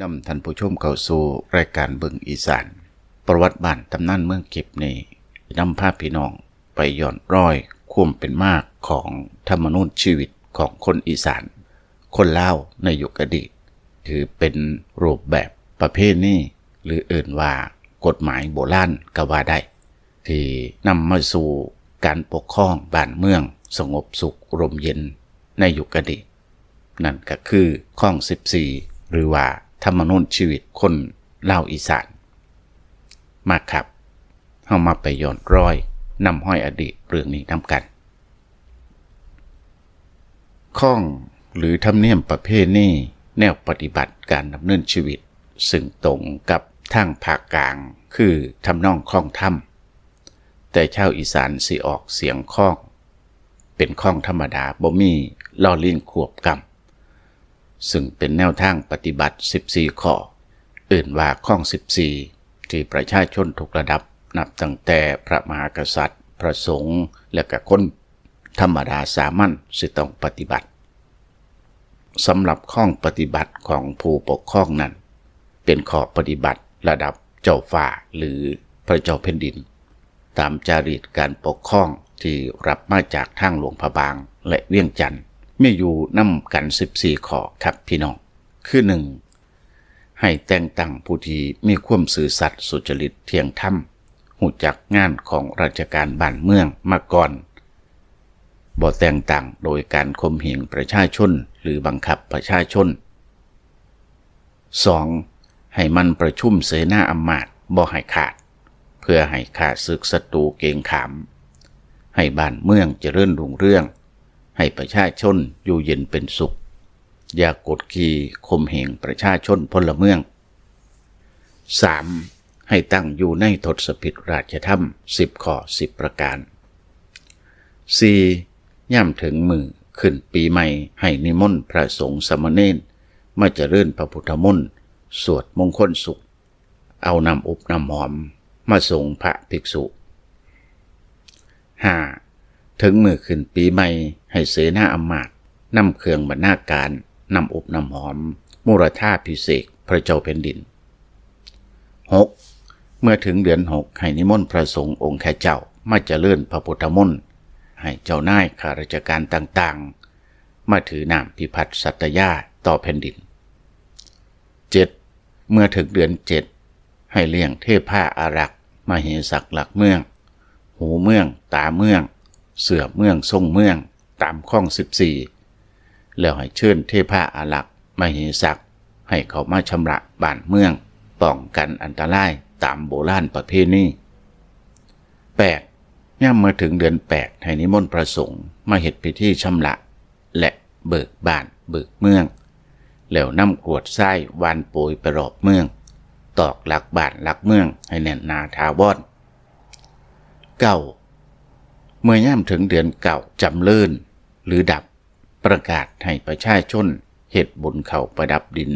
ນຳທ່ານຜູ້ຊົມເຂົ້າສູ່ລາຍການເບິ່ງອີສານ. ປະຫວັດບ້ານຕຳນານເມືອງເກັບນີ້ ນຳພາພີ່ນ້ອງໄປຍ້ອນຮອຍຄວາມເປັນມາຂອງທຳມະນູນຊີວິດຂອງຄົນອີສານ, ຄົນລາວໃນຍຸກອະດີດ, ຖືເປັນຮູບແບບປະເພນີ ຫຼື ເອີ້ນວ່າກົດໝາຍໂບລານກໍວ່າໄດ້ ທີ່ນຳມາສູ່ການປົກຄອງບ້ານເມືອງສະຫງົບສຸກຮົ່ມເຢັນໃນຍຸກອະດີດ, ນັ້ນກໍຄືຄອງສິບສີ່ ຫຼືວ່າທຳມະນູນຊີວິດຄົນລາວອີສານ. ມາຄັບ, ເຮົາມາໄປຍ້ອນຮອຍນຳຮອຍອະດີດເລື່ອງນີ້ນຳກັນ. ຄອງ ຫຼື ທຳນຽມປະເພນີ ແນວປະຕິບັດການດຳເນີນຊີວິດ ຊຶ່ງຕົງກັບທາງພາກກາງ ຄືທຳນອງຄອງທຳ, ແຕ່ຊາວອີສານຊິອອກສຽງຄອງ ເປັນຄອງທຳມະດາ ບໍ່ມີລໍລີງຄວບກຳ, ຊຶ່ງເປັນແນວທາງປະຕິບັດສິບສີ່ຂໍ້, ເອີ້ນວ່າຄອງສິບສີ່ ທີ່ປະຊາຊົນທຸກລະດັບ ນັບຕັ້ງແຕ່ພະມະຫາກະສັດ, ພະສົງ ແລະ ກະຄົນ ທຳມະດາສາມັນຊິຕ້ອງປະຕິບັດ. ສຳລັບຄອງປະຕິບັດຂອງຜູ້ປົກຄອງນັ້ນ ເປັນຂໍ້ປະຕິບັດລະດັບເຈົ້າຟ້າ ຫຼື ພະເຈົ້າແຜ່ນດິນ, ຕາມຈາຣີດການປົກຄອງທີ່ຮັບມາຈາກທາງຫຼວງພະບາງ ແລະ ວຽງຈັນ, ມີຢູ່ນຳກັນສິບສີ່ຂໍ້ຄັບພີ່ນ້ອງ. ຄື ໜຶ່ງ ໃຫ້ແຕ່ງຕັ້ງຜູ້ທີ່ມີຄວາມຊື່ສັດສຸຈະລິດທ່ຽງທຳ, ຮູ້ຈັກງານຂອງລາຊະການບ້ານເມືອງມາກ່ອນ, ບໍ່ແຕ່ງຕັ້ງໂດຍການຂົ່ມເຫງປະຊາຊົນ ຫຼື ບັງຄັບປະຊາຊົນ. ສອງ ໃຫ້ໝັ່ນປະຊຸມເສນາອຳມາດບໍ່ໃຫ້ຂາດ, ເພື່ອໃຫ້ຂ້າສຶກສັດຕູເກງຂາມ, ໃຫ້ບ້ານເມືອງຈະເລີນຮຸ່ງເຮືອງ, ໃຫ້ປະຊາຊົນຢູ່ເຢັນເປັນສຸກ. ຢ່າກົດຂີ່ຂົ່ມເຫງປະຊາຊົນພົນລະເມືອງ. ສາມ ໃຫ້ຕັ້ງຢູ່ໃນທົດສະພິດລາຊະທຳສິບຂໍ້ສິບປະການ. ສີ່ ຍາມເຖິງມື້ຂຶ້ນປີໃໝ່ ໃຫ້ນິມົນພະສົງສາມະເນນມາຈະເລີນພະພຸດທະມົນ, ສວດມົງຄົນສຸກ, ເອົານ້ຳອົບນ້ຳຫອມມາສົ່ງພະພິກສຸ. ຫ້າ ເຖິງມື້ຂຶ້ນປີໃໝ່ ໃຫ້ເສນາອຳມາດນຳເຄື່ອງບັນນາການ, ນ້ຳອົບນ້ຳຫອມ, ມຸລະທາພິເສກພະເຈົ້າແຜ່ນດິນ. ຫົກ ເມື່ອເຖິງເດືອນຫົກ ໃຫ້ນິມົນພະສົງອົງຄະເຈົ້າມາຈະເລີນພະພຸດທະມົນ, ໃຫ້ເຈົ້ານາຍຂ້າລາຊະການຕ່າງໆ ມາຖືນ້ຳພິພັດສັດຕະຍາຕໍ່ແຜ່ນດິນ. ເຈັດ ເມື່ອເຖິງເດືອນເຈັດ ໃຫ້ລ້ຽງເທພາອາລັກ, ມະເຫສັກຫຼັກເມືອງ, ຫູເມືອງ, ຕາເມືອງ, ເສື້ອເມືອງ, ຊົງເມືອງ ຕາມຄອງສິບສີ່ ແລ້ວໃຫ້ເຊີນເທພາອາລັກ, ມະເຫສັກ ໃຫ້ເຂົ້າມາຊຳລະບ້ານເມືອງ, ປ້ອງກັນອັນຕະລາຍຕາມໂບລານປະເພນີ. ແປດ ຍາມເມື່ອເຖິງເດືອນແປດ ໃຫ້ນິມົນພະສົງມາເຮັດພິທີຊຳລະ ແລະ ເບີກບ້ານເບີກເມືອງ, ແລ້ວນຳກວດຊາຍຫວ່ານໂປຍໄປຮອບເມືອງ, ຕອກຫຼັກບ້ານຫຼັກເມືອງໃຫ້ແໜ້ນໜາຖາວອນ. ເກົ້າ ເມື່ອຍາມເຖິງເດືອນເກົ້າ ຈຳເລີນ ຫຼື ດັບ, ປະກາດໃຫ້ປະຊາຊົນເຮັດບຸນເຂົ້າປະດັບດິນ,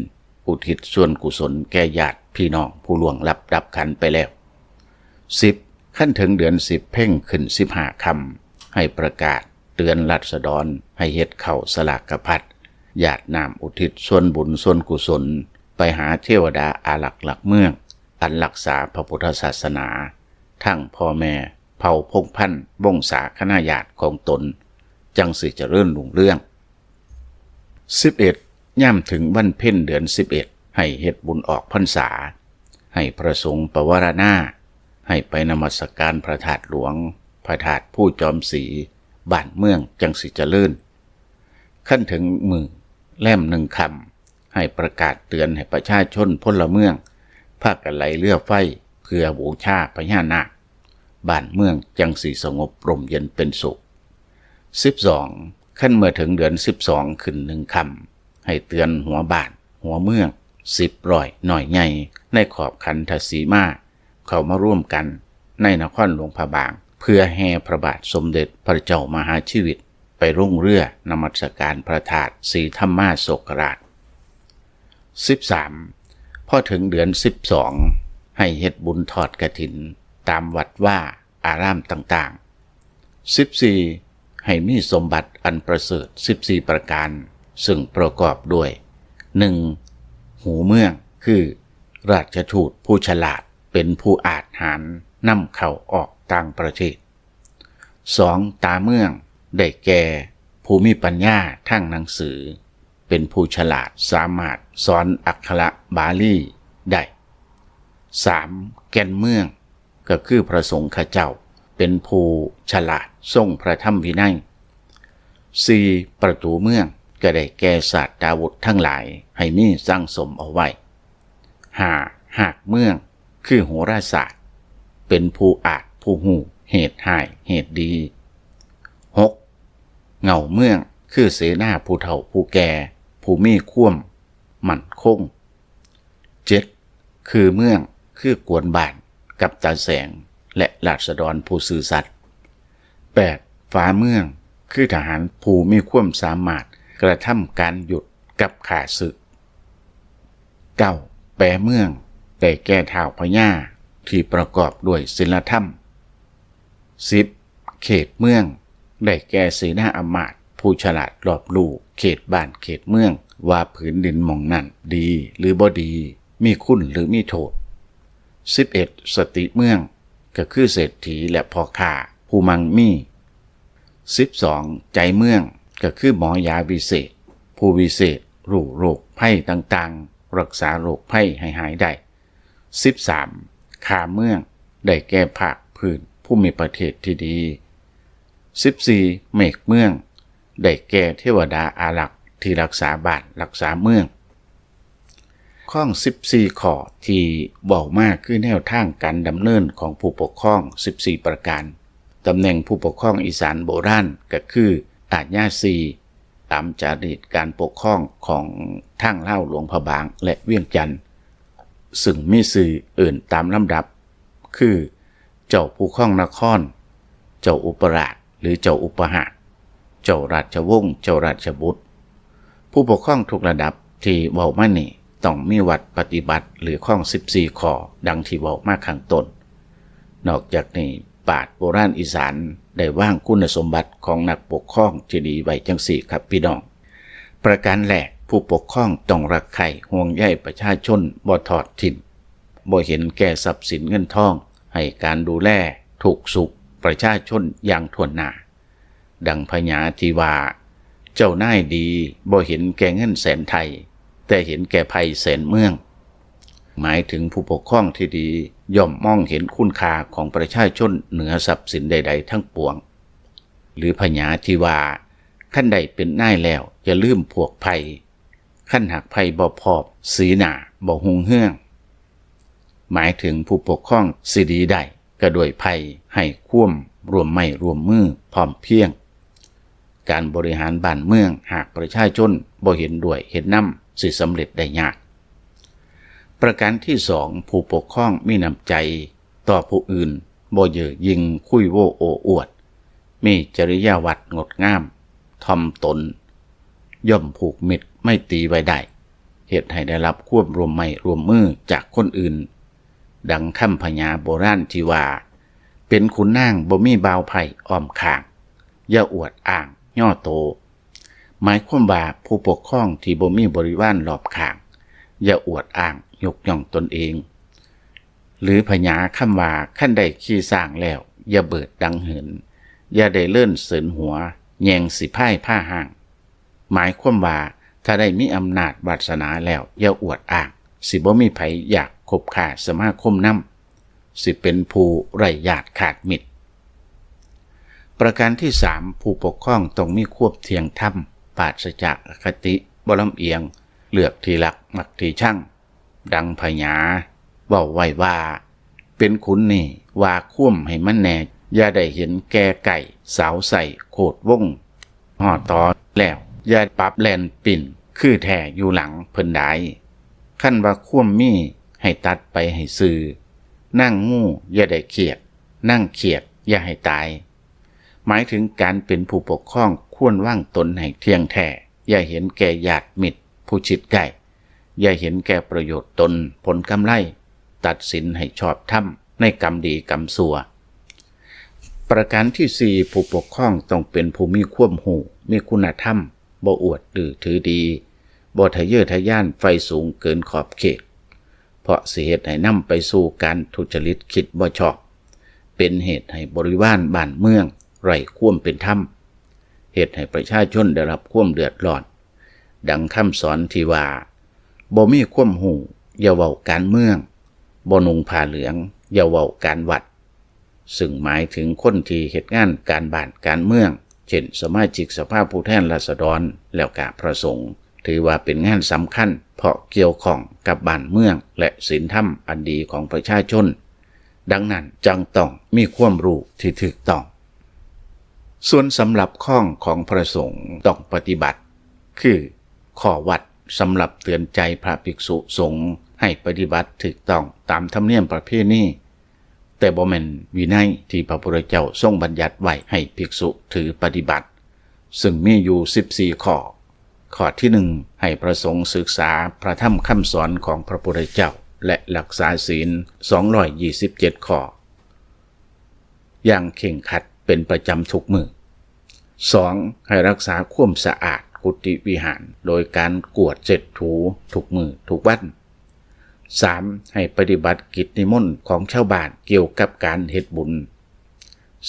ອຸທິດສ່ວນກຸສົນແກ່ຍາດພີ່ນ້ອງຜູ້ລ່ວງລັບດັບຂັນໄປແລ້ວ. ສິບ ຄັນເຖິງເດືອນສິບເພັງຂຶ້ນສິບຫ້າຄ່ຳ ໃຫ້ປະກາດເຕືອນລາຊະດອນໃຫ້ເຮັດເຂົ້າສະຫຼາກະພັດ, ຢາດນ້ຳອຸທິດສ່ວນບຸນສ່ວນກຸສົນໄປຫາເທວະດາອາລັກຫຼັກເມືອງ ອັນລັກສາພະພຸດທະສາສະໜາ, ທັງພໍ່ແມ່ເຜົ່າພົງພັນວົງສາຄະນາຍາດຂອງຕົນ, ຈັ່ງຊິຈະເລີນຮຸ່ງເຮືອງ. ສິບເອັດ ຍາມເຖິງວັນເພັນເດືອນສິບເອັດ ໃຫ້ເຮັດບຸນອອກພັນສາ, ໃຫ້ພະສົງປະວາລະນາ, ໃຫ້ໄປນະມັດສະການພະທາດຫຼວງ, ພະທາດພູຈອມສີ, ບ້ານເມືອງຈັ່ງຊິຈະເລີນ. ຄັນເຖິງມື້ແລມໜຶ່ງຄ່ຳ ໃຫ້ປະກາດເຕືອນໃຫ້ປະຊາຊົນພົນລະເມືອງ ພາກັນໄຫຼເຮືອໄຟເພື່ອບູຊາພະຍານາກ, ບ້ານເມືອງຈັ່ງຊິສະຫງົບຮົ່ມເຢັນເປັນສຸກ. ສິບສອງ ຄັນເມື່ອເຖິງເດືອນສິບສອງຂຶ້ນໜຶ່ງຄ່ຳ ໃຫ້ເຕືອນຫົວບ້ານຫົວເມືອງ ສິບ ຮ້ອຍ ນ້ອຍໃຫຍ່ ໃນຂອບຂັນທະສີມາ ເຂົ້າມາລວມກັນໃນນະຄອນຫຼວງພະບາງ ເພື່ອແຫ່ພະບາດສົມເດັດພະເຈົ້າມະຫາຊີວິດ ໄປລົງເຮືອນະມັດສະການພະທາດສີທຳມາໂຊກະລາດ. ສິບສາມ ພໍເຖິງເດືອນສິບສອງ ໃຫ້ເຮັດບຸນທອດກະຖິນຕາມວັດວາອາລາມຕ່າງໆ. ສິບສີ່ ໃຫ້ມີສົມບັດອັນປະເສີດສິບສີ່ປະການ, ຊຶ່ງປະກອບດ້ວຍ ໜຶ່ງ ຫູເມືອງ ຄື ລາຊະທູດຜູ້ສະຫຼາດ ເປັນຜູ້ອາດຫານນຳເຂົ້າອອກຕ່າງປະເທດ. ສອງ, ຕາເມືອງ ໄດ້ແກ່ຜູ້ມີປັນຍາທາງໜັງສື ເປັນຜູ້ສະຫຼາດ ສາມາດສອນອັກຂະລະບາລີໄດ້. ສາມ, ແກ່ນເມືອງ ກໍຄືພະສົງເຂົາເຈົ້າ ເປັນຜູ້ສະຫຼາດ ຊົງພະທຳວິໄນ. ສີ່, ປະຕູເມືອງ ກໍໄດ້ແກ່ສາດຕາວຸດທັງຫຼາຍ ໃຫ້ມີສັງສົມເອົາໄວ້. ຫ້າ, ຮາກເມືອງ ຄືໂຫລາສາດ ເປັນຜູ້ອາດຜູ້ຮູ້ເຫດຮ້າຍເຫດດີ. ຫົກ, ເຫງົ້າເມືອງ ຄືເສນາຜູ້ເຖົ້າຜູ້ແກ່ ຜູ້ມີຄວາມໝັ້ນຄົງ. ເຈັດ, ຄືເມືອງ ຄືກວນບ້ານກັບຕາແສງ ແລະ ລາຊະດອນຜູ້ຊື່ສັດ. ແປດ, ຝາເມືອງ ຄືທະຫານຜູ້ມີຄວາມສາມາດກະທຳການຢຸດກັບຂ້າສຶກ. ເກົ້າ, ແປເມືອງ ໄດ້ແກ່ທ້າວພະຍາທີ່ປະກອບດ້ວຍສິນລະທຳ. ສິບ, ເຂດເມືອງ ໄດ້ແກ່ເສນາອາມາດຜູ້ສະຫຼາດລອບຮູ້ເຂດບ້ານເຂດເມືອງ ວ່າຜືນດິນໝ່ອງນັ້ນດີ ຫຼື ບໍ່ດີ, ມີຄຸນ ຫຼື ມີໂທດ. ສິບເອັດ, ສະຕິເມືອງ ກໍຄືເສດຖີ ແລະ ພໍ່ຄ້າຜູ້ມັ່ງມີ. ສິບສອງ, ໃຈເມືອງ ກໍຄືໝໍຢາວິເສດ ຜູ້ວິເສດ ຮູ້ໂລກໄພຕ່າງໆ ຮັກສາໂລກໄພໃຫ້ຫາຍໄດ້. ສິບສາມ, ຂ້າເມືອງ ໄດ້ແກ່ພາກພື້ນພູມິປະເທດທີ່ດີ. ສິບສີ່, ເມກເມືອງ ໄດ້ແກ່ເທວະດາອາລັກທີ່ຮັກສາບ້ານຮັກສາເມືອງ. ຂໍ້ສິບສີ່ຂໍ້ທີ່ເວົ້າມາ ຄືແນວທາງການດຳເນີນຂອງຜູ້ປົກຄອງສິບສີ່ປະການ. ຕຳແໜ່ງຜູ້ປົກຄອງອີສານໂບລານ ກໍຄືອາຍາສີ່ ຕາມຈາຣີດການປົກຄອງຂອງທາງລາວຫຼວງພະບາງ ແລະ ວຽງຈັນ ຊຶ່ງມີຊື່ເອີ້ນຕາມລຳດັບ ຄື ເຈົ້າຜູ້ຄອງນະຄອນ, ເຈົ້າອຸປະລາດ ຫຼື ເຈົ້າອຸປະຫາດ, ເຈົ້າລາຊະວົງ, ເຈົ້າລາຊະບຸດ. ຜູ້ປົກຄອງທຸກລະດັບທີ່ເວົ້າມານີ້ ຕ້ອງມີວັດປະຕິບັດ ຫຼື ຄອງສິບສີ່ຂໍ້ ດັ່ງທີ່ເວົ້າມາຂ້າງຕົ້ນ. ນອກຈາກນີ້, ປາດໂບລານອີສານໄດ້ວາງຄຸນນະສົມບັດຂອງນັກປົກຄອງທີ່ດີໄວ້ຈັ່ງຊີ້ຄັບພີ່ນ້ອງ. ປະການແລກ, ຜູ້ປົກຄອງຕ້ອງຮັກໃຄ່ຫ່ວງໃຍປະຊາຊົນ, ບໍ່ທອດຖິ້ມ, ບໍ່ເຫັນແກ່ຊັບສິນເງິນທອງ, ໃຫ້ການດູແລທຸກສຸກປະຊາຊົນຢ່າງຖ້ວນໜ້າ. ດັ່ງພະຍາທີ່ວ່າ, ເຈົ້ານາຍດີບໍ່ເຫັນແກ່ເງິນແສນໄທ, ແຕ່ເຫັນແກ່ໄພແສນເມືອງ. ໝາຍເຖິງຜູ້ປົກຄອງທີ່ດີ ຍ່ອມມອງເຫັນຄຸນຄ່າຂອງປະຊາຊົນເໜືອຊັບສິນໃດໆທັງປວງ. ຫຼື ພະຍາທີ່ວ່າ, ຄັນໄດ້ເປັນນາຍແລ້ວ ຢ່າລືມພວກໄພ, ຄັນຫາກໄພບໍ່ພ້ອມ, ສີໜ້າບໍ່ຮຸ່ງເຮືອງ. ໝາຍເຖິງຜູ້ປົກຄອງຊິດີໄດ້ ກໍດ້ວຍໄພໃຫ້ຄວາມຮ່ວມໄມ້ຮ່ວມມືພ້ອມພຽງ. ການບໍລິຫານບ້ານເມືອງ ຫາກປະຊາຊົນບໍ່ເຫັນດ້ວຍເຫັນນຳ ຊິສຳເລັດໄດ້ຍາກ. ປະການທີສອງ, ຜູ້ປົກຄອງມີນ້ຳໃຈຕໍ່ຜູ້ອື່ນ, ບໍ່ເຍີ້ອຍິງ, ຄຸຍໂວ້ໂອ້ອວດ, ມີຈະລິຍາວັດງົດງາມ, ຖ່ອມຕົນ, ຍ່ອມຜູກມິດໄມຕີໄວ້ໄດ້, ເຮັດໃຫ້ໄດ້ຮັບຄວາມຮ່ວມໄມ້ຮ່ວມມືຈາກຄົນອື່ນ. ດັ່ງຄຳພະຍາໂບລານທີ່ວ່າ, ເປັນຂຸນນາງບໍ່ມີບ່າວໄພ້ອ້ອມຂ້າງ, ຢ່າອວດອ້າງຍໍໂຕ. ໝາຍຄວາມວ່າ ຜູ້ປົກຄອງທີ່ບໍ່ມີບໍລິວານລອບຂ້າງ, ຢ່າອວດອ້າງຍົກຍ້ອງຕົນເອງ. ຫຼື ພະຍາຄຳວ່າ, ຄັນໄດ້ຂີ່ຊ້າງແລ້ວ, ຢ່າເບີດດັງເຫີນ, ຢ່າໄດ້ເລີນເສີນຫົວ, ແຍງສີພາຍພາຫ້າງ. ໝາຍຄວາມວ່າ ຖ້າໄດ້ມີອຳນາດວາດສະໜາແລ້ວ ຢ່າອວດອ້າງ, ຊິບໍ່ມີໃຜຢາກຄົບຄ້າສະມາຄົມນຳ, ຊິເປັນຜູ້ໄຮ້ຍາດຂາດມິດ. ປະການທີສາມ, ຜູ້ປົກຄອງຕ້ອງມີຄວາມທ່ຽງທຳ, ປາສະຈາກອະຄະຕິ, ບໍ່ລຳອຽງ, ເລືອກທີ່ຮັກມັກທີ່ຊັງ. ດັ່ງພະຍາເວົ້າໄວ້ວ່າ, ເປັນຂຸນນີ້ວ່າຄວາມໃຫ້ມັນແນ່, ຢ່າໄດ້ເຫັນແກ່ໃກ້ສາວໃຊ້ໂຄດວົງ, ຮອດຕໍ່ແລ້ວຢ່າປັບແລ່ນປິ່ນ ຄືແທ້ຢູ່ຫຼັງເພິ່ນດາຍ. ຄັນວ່າຄວາມມີໃຫ້ຕັດໄປໃຫ້ຊື່, ນາງງູຢ່າໄດ້ຄຽດ, ນາງຄຽດຢ່າໃຫ້ຕາຍ. ໝາຍເຖິງການເປັນຜູ້ປົກຄອງຄວນວາງຕົນໃຫ້ທ່ຽງແທ້, ຢ່າເຫັນແກ່ຍາດມິດຜູ້ຊິດໃກ້. ຢ່າເຫັນແກ່ປະໂຫຍດຕົນ, ຜົນກຳໄລ, ຕັດສິນໃຫ້ຊອບທຳໃນກຳດີກຳຊົ່ວ. ປະການທີສີ່, ຜູ້ປົກຄອງຕ້ອງເປັນຜູ້ມີຄວາມຮູ້, ມີຄຸນນະທຳ, ບໍ່ອວດດື້ຖືດີ, ບໍ່ທະເຍີທະຍານໃຝ່ສູງເກີນຂອບເຂດ. ເພາະຊິເຮັດໃຫ້ນຳໄປສູ່ການທຸຈະລິດຄິດບໍ່ຊອບ, ເປັນເຫດໃຫ້ບໍລິວານບ້ານເມືອງໄຮ້ຄວາມເປັນທຳ, ເຮັດໃຫ້ປະຊາຊົນໄດ້ຮັບຄວາມເດືອດຮ້ອນ. ດັ່ງຄຳສອນທີ່ວ່າ ບໍ່ມີຄວາມຮູ້ຢ່າເວົ້າການເມືອງ, ບໍ່ນຸ່ງຜ້າເຫຼືອງຢ່າເວົ້າການວັດ, ຊຶ່ງໝາຍເຖິງຄົນທີ່ເຮັດງານການບ້ານການເມືອງ ເຊັ່ນ ສະມາຊິກສະພາຜູ້ແທນລາຊະດອນ ແລ້ວກະພຣະສົງ, ຖືວ່າເປັນງານສຳຄັນ ເພາະກ່ຽວຂ້ອງກັບບ້ານເມືອງ ແລະ ສິນທຳອັນດີຂອງປະຊາຊົນ. ດັ່ງນັ້ນຈຶ່ງຕ້ອງມີຄວາມຮູ້ທີ່ຖືກຕ້ອງ. ສ່ວນສຳລັບຄອງຂອງພຣະສົງຕ້ອງປະຕິບັດ ຄື ຂໍ້ວັດສຳລັບເຕືອນໃຈພຣະພິກສຸສົງໃຫ້ປະຕິບັດຖືກຕ້ອງຕາມທຳນຽມປະເພນີ, ແຕ່ບໍ່ແມ່ນວິໄນທີ່ພະພຸດທະເຈົ້າຊົງບັນຍັດໄວ້ໃຫ້ພິກສຸຖືປະຕິບັດ, ຊຶ່ງມີຢູ່ສິບສີ່ຂໍ້. ຂໍ້ທີໜຶ່ງ ໃຫ້ພຣະສົງສຶກສາພຣະທຳຄຳສອນຂອງພະພຸດທະເຈົ້າ ແລະ ຮັກສາສິນສອງຮ້ອຍຊາວເຈັດຂໍ້ ຢ່າງເຄັ່ງຄັດເປັນປະຈຳທຸກມື້. ສອງ ໃຫ້ຮັກສາຄວາມສະອາດກຸຕິວິຫານ ໂດຍການກວດເຊັດຖູທຸກມື້ທຸກວັນ. ສາມ ໃຫ້ປະຕິບັດກິດນິມົນຂອງຊາວບ້ານກ່ຽວກັບການເຮັດບຸນ.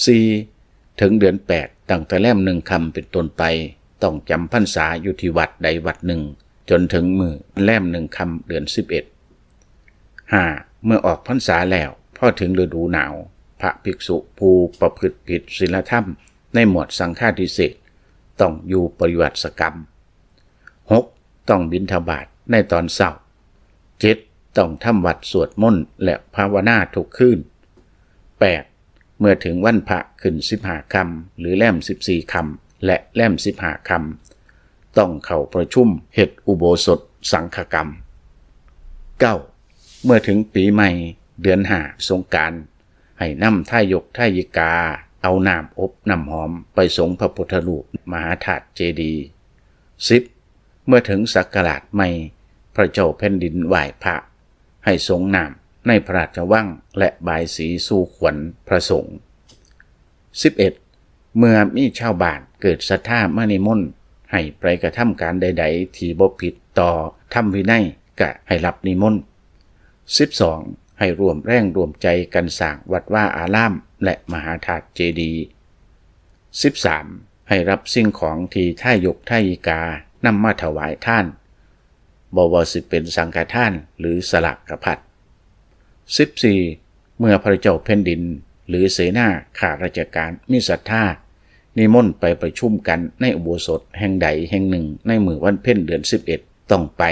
ສີ່ ເຖິງເດືອນແປດ ຕັ້ງແຕ່ແລມໜຶ່ງຄ່ຳເປັນຕົ້ນໄປ ຕ້ອງຈຳພັນສາຢູ່ທີ່ວັດໃດວັດໜຶ່ງ ຈົນເຖິງມື້ແລມໜຶ່ງຄ່ຳເດືອນສິບເອັດ. ຫ້າ ເມື່ອອອກພັນສາແລ້ວ ພໍເຖິງລະດູໜາວ ພະພິກສຸຜູ້ປະພຶດຜິດສິນລະທຳໃນໝວດສັງຄາທິເສດ ຕ້ອງຢູ່ປະລິວັດສະກຳ. ຫົກ ຕ້ອງບິນທະບາດໃນຕອນເຊົ້າ. ເຈັດ ຕ້ອງທຳວັດສວດມົນ ແລະ ພາວະນາທຸກຄືນ. ແປດ ເມື່ອເຖິງວັນພະຂຶ້ນສິບຫ້າຄ່ຳ ຫຼື ແລມສິບສີ່ຄ່ຳ ແລະ ແລມສິບຫ້າຄ່ຳ ຕ້ອງເຂົ້າປະຊຸມເຮັດອຸໂບສົດສັງຄະກຳ. ເກົ້າ ເມື່ອເຖິງປີໃໝ່ເດືອນຫ້າສົງການ ໃຫ້ນຳທາຍົກທາຍິກາເອົານ້ຳອົບນ້ຳຫອມໄປສົງພະພຸດທະຮູບມະຫາທາດເຈດີ. ສິບ ເມື່ອເຖິງສັກກະລາດໃໝ່ ພະເຈົ້າແຜ່ນດິນໄຫວ້ພະ ໃຫ້ສົງນ້ຳໃນພະລາຊະວັງ ແລະ ບາຍສີສູ່ຂວັນພະສົງ. ສິບເອັດ ເມື່ອມີຊາວບ້ານເກີດສັດທາມານິມົນໃຫ້ໄປກະທຳການໃດໆທີ່ບໍ່ຜິດຕໍ່ທຳວິໄນ ກະໃຫ້ຮັບນິມົນ. ສິບສອງ ໃຫ້ຮ່ວມແຮງຮ່ວມໃຈກັນສ້າງວັດວາອາລາມ ແລະ ມະຫາທາດເຈດີ. ສິບສາມ ໃຫ້ຮັບສິ່ງຂອງທີ່ທາຍົກທາຍິການຳມາຖວາຍທານ, ບໍ່ວ່າຊິເປັນສັງຄະທານ ຫຼື ສະຫຼາກກະພັດ. ສິບສີ່ ເມື່ອພະເຈົ້າແຜ່ນດິນ ຫຼື ເສນາຂ້າລາຊະການມີສັດທານິມົນໄປປະຊຸມກັນໃນອຸໂບສົດແຫ່ງໃດແຫ່ງໜຶ່ງໃນມື້ວັນເພັນເດືອນສິບເອັດ ຕ້ອງໄປ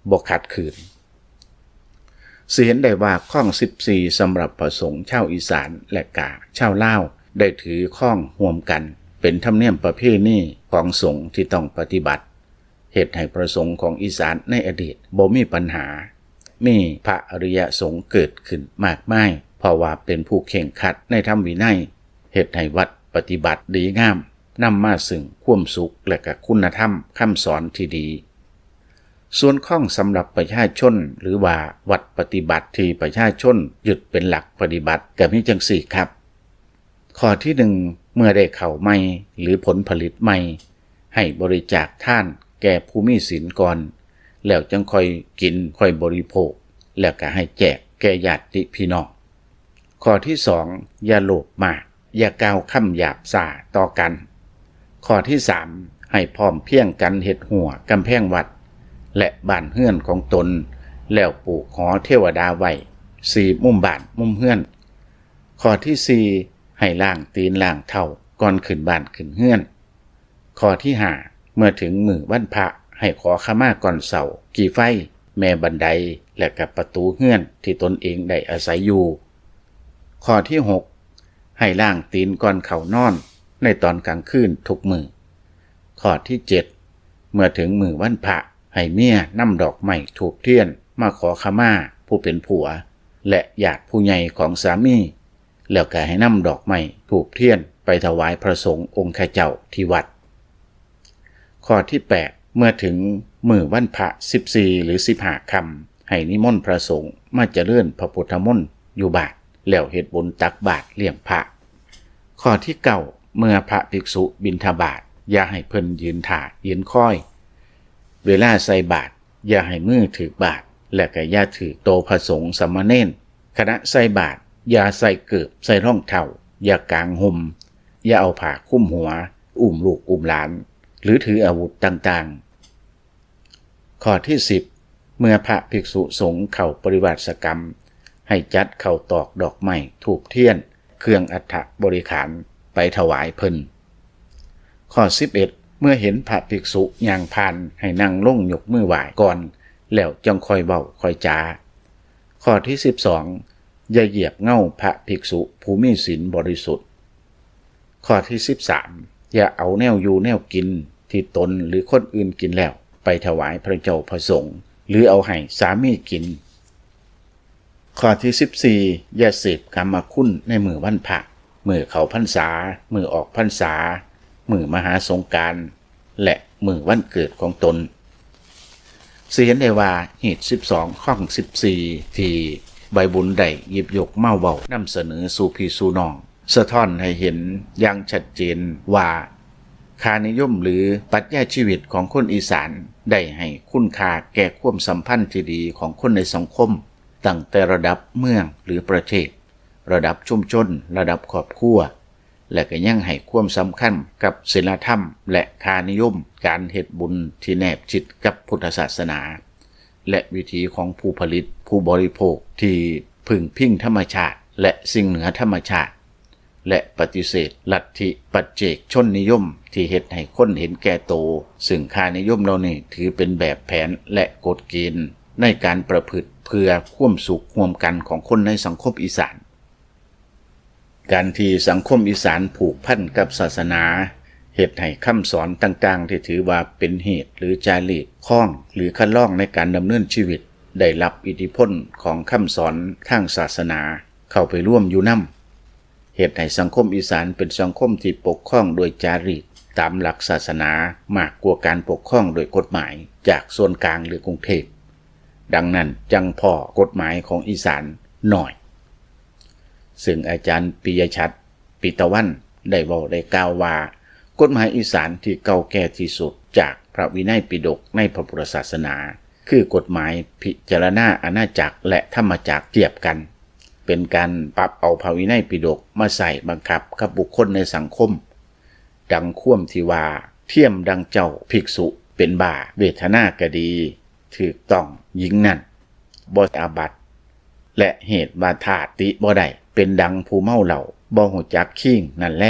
ບໍ່ຂັດຂືນ. ຊິເຫັນໄດ້ວ່າຄອງສິບສີ່ ສຳລັບພະສົງຊາວອີສານ ແລະ ກະຊາວລາວ ໄດ້ຖືຄອງຮ່ວມກັນ ເປັນທຳນຽມປະເພນີຂອງສົງທີ່ຕ້ອງປະຕິບັດ, ເຮັດໃຫ້ພະສົງຂອງອີສານໃນອະດີດບໍ່ມີບັນຫາ, ມີພະອະລິຍະສົງເກີດຂຶ້ນມາກມາຍ ເພາະວ່າເປັນຜູ້ເຄັ່ງຄັດໃນທຳວິໄນ, ເຮັດໃຫ້ວັດປະຕິບັດດີງາມ, ນຳມາຊຶ່ງຄວາມສຸກ ແລະ ກະຄຸນນະທຳຄຳສອນທີ່ດີ. ສ່ວນຄອງສຳລັບປະຊາຊົນ ຫຼືວ່າວັດປະຕິບັດທີ່ປະຊາຊົນຍຶດເປັນຫຼັກປະຕິບັດ ກະມີຈັ່ງຊີ້ຄັບ. ຂໍ້ທີໜຶ່ງ ເມື່ອໄດ້ເຂົ້າໃໝ່ ຫຼື ຜົນຜະລິດໃໝ່ ໃຫ້ບໍລິຈາກທານແກ່ຜູ້ມີສິນກ່ອນ, ແລ້ວຈັ່ງຄ່ອຍກິນຄ່ອຍບໍລິໂພກ, ແລ້ວກະໃຫ້ແຈກແກ່ຍາດຕິພີ່ນ້ອງ. ຂໍ້ທີສອງ ຢ່າໂລບມາກ, ຢ່າກ່າວຄຳຫຍາບຊ້າຕໍ່ກັນ. ຂໍ້ທີສາມ ໃຫ້ພ້ອມພຽງກັນເຮັດຮົ້ວກຳແພງວັດ ແລະ ບ້ານເຮືອນຂອງຕົນ, ແລ້ວປູກຫໍເທວະດາໄວ້ສີ່ມຸມບ້ານມຸມເຮືອນ. ຂໍ້ທີສີ່ ໃຫ້ລ້າງຕີນລ້າງເທົ້າກ່ອນຂຶ້ນບ້ານຂຶ້ນເຮືອນ. ຂໍ້ທີຫ້າ ເມື່ອເຖິງມື້ວັນພະ ໃຫ້ຂໍຂະມາກ່ອນເຊົ້າ ກີ່ໄຟ, ແມ່ບັນໄດ ແລະ ກະປະຕູເຮືອນທີ່ຕົນເອງໄດ້ອາໄສຢູ່. ຂໍ້ທີຫົກ ໃຫ້ລ້າງຕີນກ່ອນເຂົ້ານອນໃນຕອນກາງຄືນທຸກມື້. ຂໍ້ທີເຈັດ ເມື່ອເຖິງມື້ວັນພະ ໃຫ້ເມຍນຳດອກໄມ້ທູບທຽນມາຂໍຂະມາຜູ້ເປັນຜົວ ແລະ ຍາດຜູ້ໃຫຍ່ຂອງສາມີ, ແລ້ວກະໃຫ້ນຳດອກໄມ້ທູບທຽນໄປຖວາຍພະສົງອົງຄະເຈົ້າທີ່ວັດ. ຂໍ້ທີແປດ ເມື່ອເຖິງມື້ວັນພະສິບສີ່ ຫຼື ສິບຫ້າຄ່ຳ ໃຫ້ນິມົນພະສົງມາຈະເລີນພະພຸດທະມົນຢູ່ບ້ານ ແລ້ວເຮັດບຸນຕັກບາດລ້ຽງພະ. ຂໍ້ທີເກົ້າ ເມື່ອພະພິກສຸບິນທະບາດ ຢ່າໃຫ້ເພິ່ນຢືນຖ້າຢືນຄອຍ. ເວລາໃສ່ບາດ ຢ່າໃຫ້ມືຖືກບາດ, ແລະກໍຢ່າຖືໂຕພະສົງສາມະເນນ. ຂະນະໃສ່ບາດ ຢ່າໃສ່ເກີບໃສ່ຮອງເທົ້າ, ຢ່າກາງຫົ່ມ, ຢ່າເອົາຜ້າຄຸມຫົວ, ອຸ້ມລູກອຸ້ມຫຼານ ຫຼືຖືອາວຸດຕ່າງໆ. ຂໍ້ທີສິບ ເມື່ອພະພິກສຸສົງເຂົ້າປະລິວາສະກຳ ໃຫ້ຈັດເຂົ້າຕອກດອກໄມ້ທູບທຽນ ເຄື່ອງອັດຖະບໍລິຂານໄປຖວາຍເພິ່ນ. ຂໍ້ສິບເອັດ ເມື່ອເຫັນພະພິກສຸຍ່າງຜ່ານ ໃຫ້ນັ່ງລົງຍົກມືໄຫວ້ກ່ອນ ແລ້ວຈັ່ງຄ່ອຍເວົ້າຄ່ອຍຈາ. ຂໍ້ທີສິບສອງ ຢ່າຢຽບເງົາພະພິກສຸຜູ້ມີສິນບໍລິສຸດ. ຂໍ້ທີສິບສາມ ຢ່າເອົາແນວຢູ່ແນວກິນທີ່ຕົນ ຫຼື ຄົນອື່ນກິນແລ້ວ ໄປຖວາຍພະເຈົ້າພະສົງ ຫຼື ເອົາໃຫ້ສາມີກິນ. ຂໍ້ທີສິບສີ່ ຢ່າເສບກາມະຄຸນໃນມື້ວັນພະ, ມື້ເຂົ້າພັນສາ, ມື້ອອກພັນສາ, ມື້ມະຫາສົງການ ແລະ ມື້ວັນເກີດຂອງຕົນ. ຊິເຫັນໄດ້ວ່າຮີດສິບສອງ ຄອງສິບສີ່ ທີ່ໃບບຸນໄດ້ຫຍິບຍົກມາເວົ້ານຳສະເໜີສູ່ພີ່ສູ່ນ້ອງ ສະທ້ອນໃຫ້ເຫັນຢ່າງຊັດເຈນວ່າ ຄ່ານິຍົມ ຫຼື ປັດຍາຊີວິດຂອງຄົນອີສານ ໄດ້ໃຫ້ຄຸນຄ່າແກ່ຄວາມສຳພັນທີ່ດີຂອງຄົນໃນສັງຄົມ ຕັ້ງແຕ່ລະດັບເມືອງ ຫຼື ປະເທດ, ລະດັບຊຸມຊົນ, ລະດັບຄອບຄົວ ແລະ ກໍຍັງໃຫ້ຄວາມສຳຄັນກັບສິນລະທຳ ແລະ ຄ່ານິຍົມການເຮັດບຸນທີ່ແນບຊິດກັບພຸດທະສາສະໜາ ແລະ ວິຖີຂອງຜູ້ຜະລິດ, ຜູ້ບໍລິໂພກທີ່ເພິ່ງພິງທຳມະຊາດ ແລະ ສິ່ງເໜືອທຳມະຊາດ ແລະ ປະຕິເສດລັດທິປັດເຈກຊົນນິຍົມທີ່ເຮັດໃຫ້ຄົນເຫັນແກ່ໂຕ, ຊຶ່ງຄ່ານິຍົມເຫຼົ່ານີ້ຖືເປັນແບບແຜນ ແລະ ກົດເກນໃນການປະພຶດເພື່ອຄວາມສຸກຮ່ວມກັນຂອງຄົນໃນສັງຄົມອີສານ. ການທີ່ສັງຄົມອີສານຜູກພັນກັບສາສະໜາ ເຮັດໃຫ້ຄຳສອນຕ່າງໆທີ່ຖືວ່າເປັນຮີດ ຫຼື ຈາລີກຄອງ ຫຼື ຄັນລອງໃນການດຳເນີນຊີວິດ ໄດ້ຮັບອິດທິພົນຂອງຄຳສອນທາງສາສະໜາເຂົ້າໄປລວມຢູ່ນຳ, ເຮັດໃຫ້ສັງຄົມອີສານເປັນສັງຄົມທີ່ປົກຄອງໂດຍຈາລີກຕາມຫຼັກສາສະໜາ ມາກກວ່າການປົກຄອງໂດຍກົດໝາຍຈາກສ່ວນກາງ ຫຼື ກຸງເທບ. ດັ່ງນັ້ນຈັ່ງພໍ້ກົດໝາຍຂອງອີສານໜ້ອຍ. ຊຶ່ງອາຈານປິຍະຊັດ ປິຕະວັນ ໄດ້ເວົ້າໄດ້ກ່າວວ່າ ກົດໝາຍອີສານທີ່ເກົ່າແກ່ທີ່ສຸດຈາກພະວິໄນປິດົກໃນພະພຸດທະສາສະໜາ ຄືກົດໝາຍພິຈາລະນາອານາຈັກ ແລະ ທຳມະຈັກທຽບກັນ, ເປັນການປັບເອົາພະວິໄນປິດົກມາໃຊ້ບັງຄັບກັບບຸກຄົນໃນສັງຄົມ, ດັ່ງຄວາມທີ່ວ່າ ທຽມດັ່ງເຈົ້າພິກສຸເປັນບ້າ, ເວທະນາກໍດີ, ຖືກຕ້ອງຍິງນັ້ນ ບໍ່ອາບັດ ແລະ ເຫດວ່າທາດຕິບໍ່ໄດ້ ເປັນດັ່ງຜູ້ເມົາເຫຼົ້າ ບໍ່ຮູ້ຈັກຄີງນັ້ນແລ,